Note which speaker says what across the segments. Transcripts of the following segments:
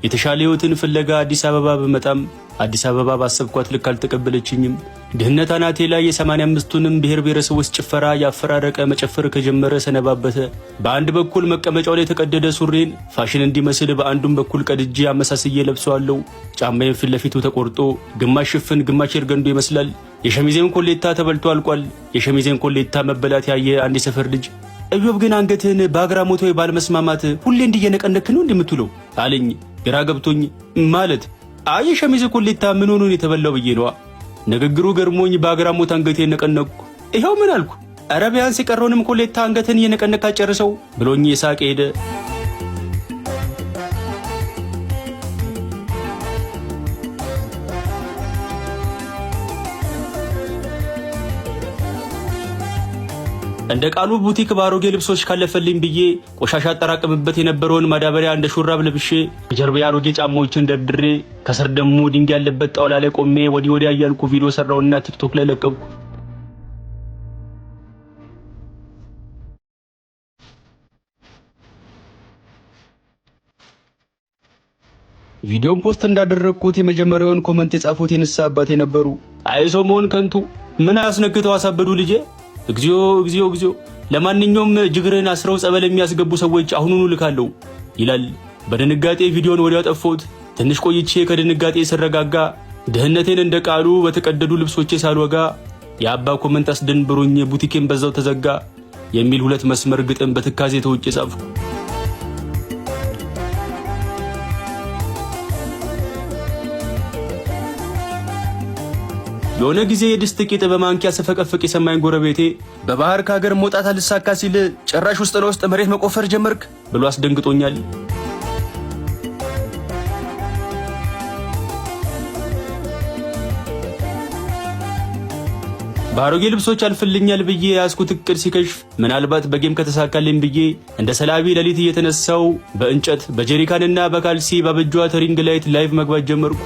Speaker 1: የተሻለ ሕይወትን ፍለጋ አዲስ አበባ ብመጣም አዲስ አበባ ባሰብኳት ልክ አልተቀበለችኝም። ድህነት አናቴ ላይ የ85ቱንም ብሔር ብሔረሰቦች ጭፈራ ያፈራረቀ መጨፈር ከጀመረ ሰነባበተ። በአንድ በኩል መቀመጫው ላይ የተቀደደ ሱሪን ፋሽን እንዲመስል በአንዱም በኩል ቀድጄ አመሳስዬ ለብሰዋለሁ። ጫማዬም ፊት ለፊቱ ተቆርጦ ግማሽ ሽፍን ግማሽ ኤርገንዶ ይመስላል። የሸሚዜም ኮሌታ ተበልቶ አልቋል። የሸሚዜን ኮሌታ መበላት ያየ አንድ የሰፈር ልጅ "እዮብ ግን አንገትህን በአግራሞት ወይ ባለመስማማት ሁሌ እንዲየነቀነክ ነው እንደምትውለው?" አለኝ። ግራ ገብቶኝ "ማለት?" "አይ፣ የሸሚዝ ኮሌታ ምን ሆኖ ነው የተበላው ብዬ ነዋ።" ንግግሩ ገርሞኝ በአግራሞት አንገቴን ነቀነቅኩ። "ይኸው ምን አልኩ? ኧረ ቢያንስ የቀረውንም ኮሌታ አንገትህን እየነቀነክ ጨርሰው" ብሎኝ እየሳቀ ሄደ። እንደ ቃሉ ቡቲክ በአሮጌ ልብሶች ካለፈልኝ ብዬ ቆሻሻ አጠራቅምበት የነበረውን ማዳበሪያ እንደ ሹራብ ለብሼ፣ ከጀርባ አሮጌ ጫማዎችን ደርድሬ፣ ከስር ደግሞ ድንጋይ ያለበት ጣውላ ላይ ቆሜ ወዲህ ወዲያ እያልኩ ቪዲዮ ሰራውና ቲክቶክ ላይ ለቀቅኩ። ቪዲዮን post እንዳደረግኩት የመጀመሪያውን comment የጻፉት የንስሐ አባቴ ነበሩ። "አይ ሰው መሆን ከንቱ፣ ምን አስነክተው አሳበዱ ልጄ? እግዚኦ እግዚኦ እግዚኦ! ለማንኛውም ጅግርህን አስረው ጸበል የሚያስገቡ ሰዎች አሁኑኑ ልካለሁ" ይላል። በድንጋጤ ቪዲዮን ወዲያው ጠፎት። ትንሽ ቆይቼ ከድንጋጤ ስረጋጋ፣ ድህነቴን እንደ ቃሉ በተቀደዱ ልብሶቼ ሳልወጋ፣ "የአባ comment አስደንብሮኝ ቡቲኬን በዛው ተዘጋ" የሚል ሁለት መስመር ግጥም በትካዜ ተውጬ ጻፍኩ። የሆነ ጊዜ የድስት ቂጥ በማንኪያ ስፈቀፍቅ የሰማኝ ጎረቤቴ "በባህር ከሀገር መውጣት አልሳካ ሲል ጭራሽ ውስጥ ለውስጥ መሬት መቆፈር ጀመርክ?" ብሎ አስደንግጦኛል። በአሮጌ ልብሶች አልፍልኛል ብዬ የያዝኩት እቅድ ሲከሽፍ፣ ምናልባት በ game ከተሳካልኝ ብዬ እንደ ሰላቢ ሌሊት እየተነሳው በእንጨት በጀሪካንና በካልሲ ባበጇት ring light live መግባት ጀመርኩ።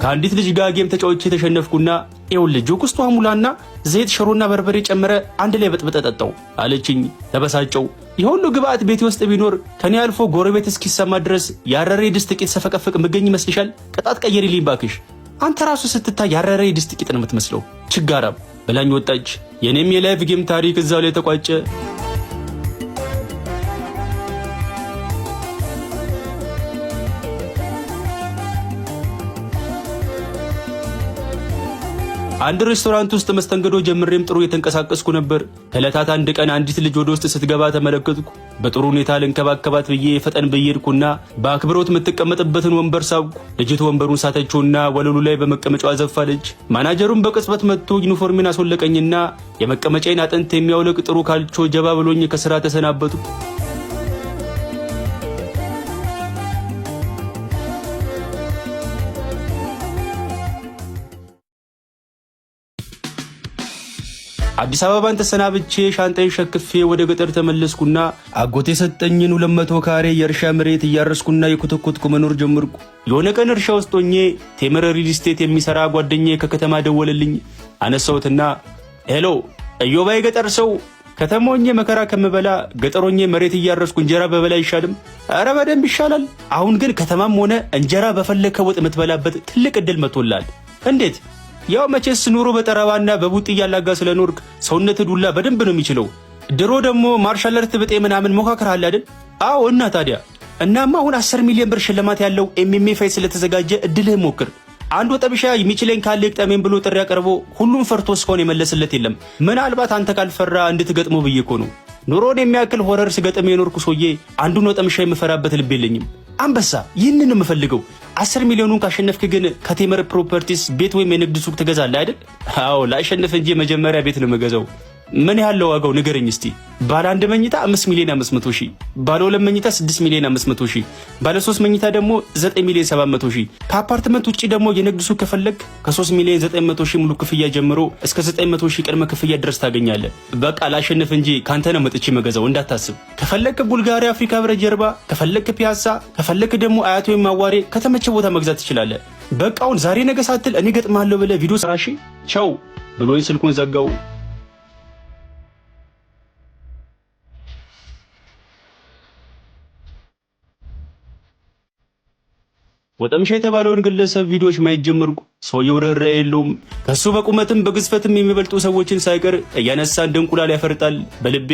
Speaker 1: ከአንዲት ልጅ ጋር game ተጫውቼ ተሸነፍኩና "ይኸውልህ፣ ጆግ ውስጥ ውሃ ሙላና ዘይት፣ ሽሮና በርበሬ ጨምረህ አንድ ላይ በጥብጠህ ጠጣው" አለችኝ። ተበሳጨው። የሁሉ ግብአት ቤቴ ውስጥ ቢኖር ከኔ አልፎ ጎረቤት እስኪሰማ ድረስ ያረረ የድስት ቂጥ ሰፈቀፍቅ ምገኝ ይመስልሻል? ቅጣት ቀየሪልኝ ባክሽ። አንተ ራሱ ስትታይ ያረረ የድስት ቂጥ ነው የምትመስለው፣ ችጋራም" ብላኝ ወጣች። የኔም የ live game ታሪክ እዛው ላይ ተቋጨ። አንድ ሬስቶራንት ውስጥ መስተንግዶ ጀምሬም ጥሩ እየተንቀሳቀስኩ ነበር። ከዕለታት አንድ ቀን አንዲት ልጅ ወደ ውስጥ ስትገባ ተመለከትኩ። በጥሩ ሁኔታ ልንከባከባት ብዬ ፈጠን ብዬ ሄድኩና በአክብሮት የምትቀመጥበትን ወንበር ሳብኩ። ልጅቱ ወንበሩን ሳተችውና ወለሉ ላይ በመቀመጫዋ ዘፋለች። ማናጀሩን በቅጽበት መጥቶ ዩኒፎርሜን አስወለቀኝና የመቀመጫዬን አጥንት የሚያውልቅ ጥሩ ካልቾ ጀባ ብሎኝ ከስራ ተሰናበትኩ። አዲስ አበባን ተሰናብቼ ሻንጣዬን ሸክፌ ወደ ገጠር ተመለስኩና አጎቴ የሰጠኝን 200 ካሬ የእርሻ መሬት እያረስኩና እየኮተኮትኩ መኖር ጀመርኩ። የሆነ ቀን እርሻ ውስጥ ሆኜ ቴምር ሪል ስቴት የሚሰራ ጓደኛዬ ከከተማ ደወለልኝ። አነሳሁትና "Hello እዮባ፣ የገጠር ሰው፣ ከተማ ሆኜ መከራ ከምበላ ገጠር ሆኜ መሬት እያረስኩ እንጀራ ብበላ አይሻልም? ኧረ በደንብ ይሻላል። አሁን ግን ከተማም ሆነ እንጀራ በፈለግከው ወጥ የምትበላበት ትልቅ እድል መጥቶልሃል።" "እንዴት?" "ያው መቼስ ኑሮ በጠረባና በቡጢ እያላጋ ስለኖርክ ሰውነት ዱላ በደንብ ነው የሚችለው። ድሮ ደግሞ martial art ብጤ ምናምን ሞካክረሃል አይደል?" "አዎ፣ እና ታዲያ?" "እናማ አሁን 10 ሚሊዮን ብር ሽልማት ያለው MMA fight ስለተዘጋጀ እድልህ ሞክር። አንድ ወጠምሻ የሚችለኝ ካለ ይግጠመኝ ብሎ ጥሪ አቅርቦ ሁሉም ፈርቶ እስካሁን የመለስለት የለም። ምናልባት አንተ ካልፈራህ እንድትገጥመው ብዬ እኮ ነው።" "ኑሮን የሚያክል horror ስገጥም የኖርኩ ሰውዬ አንዱን ወጠምሻ የምፈራበት ልብ የለኝም።" "አንበሳ፣ ይህንን ነው የምፈልገው። 10 ሚሊዮኑን ካሸነፍክ ግን ከቴምር ፕሮፐርቲስ ቤት ወይም የንግድ ሱቅ ትገዛለህ አይደል?" "አዎ፣ ላሸንፍ እንጂ መጀመሪያ ቤት ነው የምገዛው።" "ምን ያህል ዋጋው ንገረኝ እስቲ።" "ባለ አንድ መኝታ 5 ሚሊዮን 500 ሺህ፣ ባለ ሁለት መኝታ 6 ሚሊዮን 500 ሺህ፣ ባለ ሶስት መኝታ ደግሞ 9 ሚሊዮን 700 ሺህ። ከአፓርትመንት ውጪ ደግሞ የንግድ ሱቅ ከፈለግ ከ3 ሚሊዮን 900 ሺህ ሙሉ ክፍያ ጀምሮ እስከ 900 ሺህ ቅድመ ክፍያ ድረስ ታገኛለህ። በቃ ላሸንፍ እንጂ ካንተ ነው መጥቼ መገዛው እንዳታስብ። ከፈለክ ቡልጋሪያ አፍሪካ ህብረት ጀርባ፣ ከፈለክ ፒያሳ፣ ከፈለክ ደግሞ አያት ወይም አዋሬ ከተመቸ ቦታ መግዛት ትችላለህ። በቃ አሁን ዛሬ ነገ ሳትል እኔ ገጥማለሁ ብለህ ቪዲዮ ስራ እሺ፣ ቻው" ብሎኝ ስልኩን ዘጋው። ወጠምሻ የተባለውን ግለሰብ ቪዲዮዎች ማየት ጀመርኩ። ሰውየው ርኅራኄ የለውም። ከሱ በቁመትም በግዝፈትም የሚበልጡ ሰዎችን ሳይቀር እያነሳ እንደ እንቁላል ያፈርጣል። በልቤ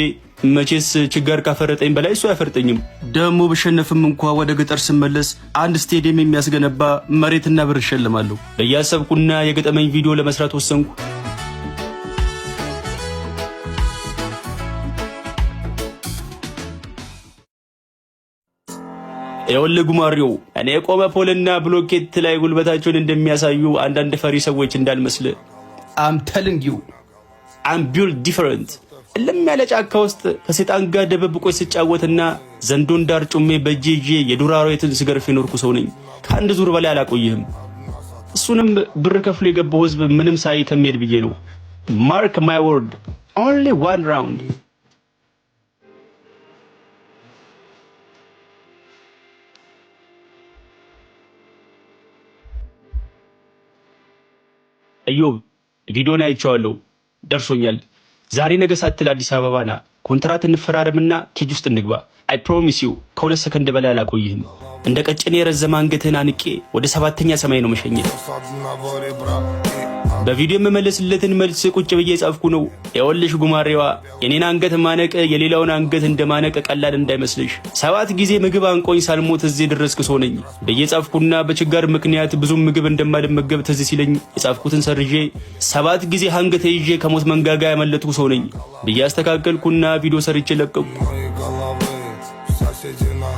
Speaker 1: መቼስ ችጋር ካፈረጠኝ በላይ እሱ አያፈርጠኝም። ደግሞ ብሸነፍም እንኳ ወደ ገጠር ስመለስ አንድ ስቴዲየም የሚያስገነባ መሬትና ብር እሸልማለሁ ብዬ አሰብኩና የገጠመኝ ቪዲዮ ለመስራት ወሰንኩ። ይኸውልህ ጉማሬው፣ እኔ የቆመ pole ና ብሎኬት ላይ ጉልበታቸውን እንደሚያሳዩ አንዳንድ ፈሪ ሰዎች እንዳልመስል። I'm telling you, I'm built different። እልም ያለ ጫካ ውስጥ ከሰይጣን ጋር ድብብቆሽ ስጫወትና ዘንዶን ዳር ጩሜ በእጄ ይዤ የዱር አራዊትን ስገርፍ የኖርኩ ሰው ነኝ። ከአንድ ዙር በላይ አላቆይህም። እሱንም ብር ከፍሎ የገባው ህዝብ ምንም ሳይ ተሚሄድ ብዬ ነው። Mark my word, only one round። እዮብ፣ ቪዲዮን አይቼዋለሁ፣ ደርሶኛል። ዛሬ ነገ ሳትል አዲስ አበባ ና፣ ኮንትራት እንፈራረምና cage ውስጥ እንግባ። I promise you፣ ከ2 ሰከንድ በላይ አላቆይህም። እንደ ቀጭኔ የረዘመ አንገትህን አንቄ ወደ ሰባተኛ ሰማይ ነው መሸኘት። በቪዲዮ የምመለስለትን መልስ ቁጭ ብዬ ጻፍኩ ነው። የወልሽ ጉማሬዋ፣ የኔን አንገት ማነቅ የሌላውን አንገት እንደማነቅ ቀላል እንዳይመስልሽ። ሰባት ጊዜ ምግብ አንቆኝ ሳልሞት እዚህ የደረስክ ሰው ነኝ ብዬ ጻፍኩና በችጋር ምክንያት ብዙም ምግብ እንደማልመገብ ትዝ ሲለኝ የጻፍኩትን ሰርዤ ሰባት ጊዜ አንገት ይዤ ከሞት መንጋጋ ያመለጥኩ ሰው ነኝ ብዬ አስተካከልኩና ቪዲዮ ሰርቼ ለቀቅኩ።
Speaker 2: Моей головы вся седина,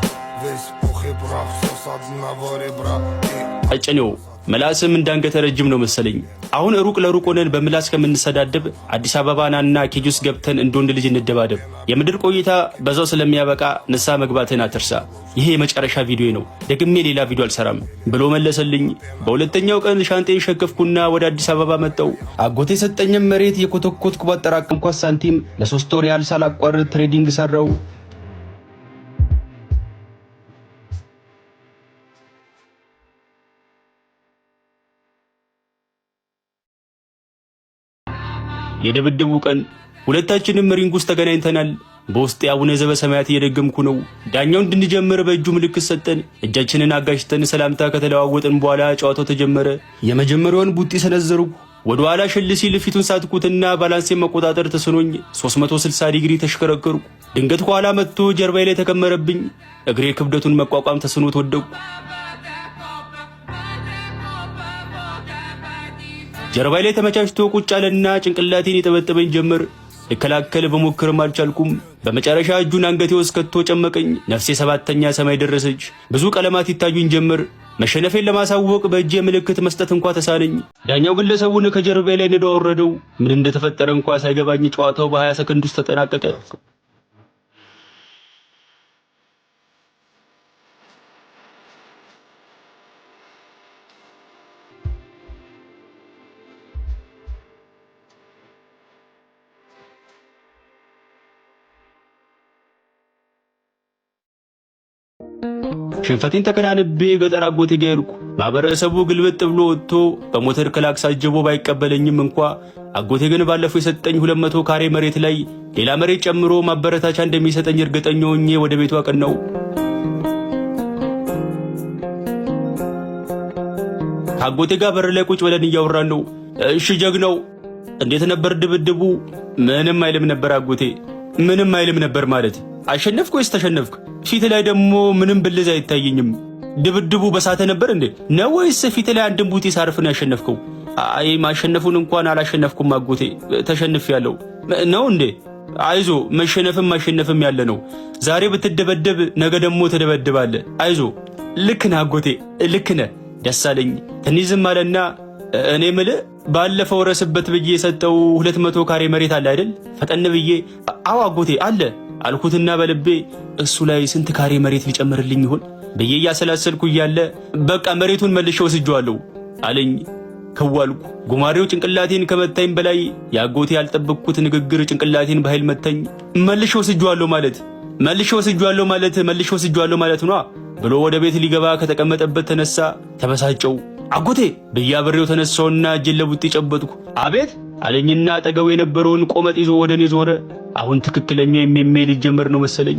Speaker 2: весь пух и прах, все с одного ребра и
Speaker 1: ቀጭኔው፣ ምላስም እንዳንገተ ረጅም ነው መሰለኝ። አሁን ሩቅ ለሩቅ ሆነን በምላስ ከምንሰዳደብ አዲስ አበባ ናና cage ውስጥ ገብተን እንደ ወንድ ልጅ እንደባደብ። የምድር ቆይታ በዛው ስለሚያበቃ ንስሐ መግባትህን አትርሳ። ይሄ የመጨረሻ ቪዲዮ ነው፣ ደግሜ ሌላ ቪዲዮ አልሰራም ብሎ መለሰልኝ። በሁለተኛው ቀን ሻንጤን ሸከፍኩና ወደ አዲስ አበባ መጣሁ። አጎቴ የሰጠኝም መሬት የኮተኮትኩ ባጠራቀምኳት ሳንቲም ለ3 ወር ያህል ሳላቋርጥ trading ሰራሁ። የድብድቡ ቀን ሁለታችንም ring ውስጥ ተገናኝተናል። በውስጥ የአቡነ ዘበሰማያት እየደገምኩ ነው። ዳኛው እንድንጀምር በእጁ ምልክት ሰጠን። እጃችንን አጋጭተን ሰላምታ ከተለዋወጥን በኋላ ጨዋታው ተጀመረ። የመጀመሪያውን ቡጢ ሰነዘርኩ። ወደ ኋላ ሽል ሲል ፊቱን ሳትኩትና balance ኤን መቆጣጠር ተስኖኝ 360 ዲግሪ ተሽከረከርኩ። ድንገት ከኋላ መጥቶ ጀርባዬ ላይ ተከመረብኝ። እግሬ ክብደቱን መቋቋም ተስኖት ወደቅኩ። ጀርባዬ ላይ ተመቻችቶ ቁጭ አለና ጭንቅላቴን የጠበጠበኝ ጀመር። ልከላከል ብሞክርም አልቻልኩም። በመጨረሻ እጁን አንገቴ ውስጥ ከቶ ጨመቀኝ። ነፍሴ ሰባተኛ ሰማይ ደረሰች። ብዙ ቀለማት ይታዩኝ ጀመር። መሸነፌን ለማሳወቅ በእጄ ምልክት መስጠት እንኳ ተሳነኝ። ዳኛው ግለሰቡን ከጀርባዬ ላይ ንዶ አወረደው። ምን እንደተፈጠረ እንኳ ሳይገባኝ ጨዋታው በ20 ሰከንድ ውስጥ ተጠናቀቀ። ሽንፈቴን ተከናንቤ ገጠር አጎቴ ጋር ሄድኩ። ማህበረሰቡ ግልብጥ ብሎ ወጥቶ በሞተር ክላክስ አጅቦ ባይቀበለኝም እንኳ አጎቴ ግን ባለፈው የሰጠኝ 200 ካሬ መሬት ላይ ሌላ መሬት ጨምሮ ማበረታቻ እንደሚሰጠኝ እርግጠኛ ሆኜ ወደ ቤቱ አቀናሁ። ከአጎቴ ጋር በር ላይ ቁጭ ብለን እያወራን ነው። እሺ ጀግናው፣ እንዴት ነበር ድብድቡ? ምንም አይልም ነበር አጎቴ። ምንም አይልም ነበር ማለት አሸነፍክ ወይስ ተሸነፍክ? ፊት ላይ ደግሞ ምንም ብልዝ አይታየኝም። ድብድቡ በሳተ ነበር እንዴ ነው ወይስ ፊት ላይ አንድም ቡጢ ሳርፍ ነው ያሸነፍከው? አይ ማሸነፉን እንኳን አላሸነፍኩም አጎቴ፣ ተሸንፌያለሁ ነው እንዴ? አይዞ፣ መሸነፍም ማሸነፍም ያለ ነው። ዛሬ ብትደበደብ ነገ ደግሞ ትደበድባለህ። አይዞ። ልክ ነህ አጎቴ፣ ልክ ነህ። ደስ አለኝ። ትንሽ ዝም አለና እኔ ምልህ፣ ባለፈው ረስበት ብዬ የሰጠው 200 ካሬ መሬት አለ አይደል? ፈጠን ብዬ አዎ አጎቴ አለ አልኩትና በልቤ እሱ ላይ ስንት ካሬ መሬት ሊጨምርልኝ ይሆን ብዬ እያሰላሰልኩ እያለ በቃ መሬቱን መልሼ ወስጄዋለሁ አለኝ። ክው አልኩ። ጉማሬው ጭንቅላቴን ከመታኝ በላይ የአጎቴ ያልጠበቅኩት ንግግር ጭንቅላቴን በኃይል መታኝ። መልሼ ወስጄዋለሁ ማለት መልሼ ወስጄዋለሁ ማለት መልሼ ወስጄዋለሁ ማለት ነዋ ብሎ ወደ ቤት ሊገባ ከተቀመጠበት ተነሳ። ተበሳጨሁ። አጎቴ ብዬ አብሬው ተነሳውና እጄን ለቡጢ ጨበጥኩ። አቤት አለኝና አጠገቡ የነበረውን ቆመጥ ይዞ ወደ እኔ ዞረ። አሁን ትክክለኛ MMA ሊጀመር ነው መሰለኝ።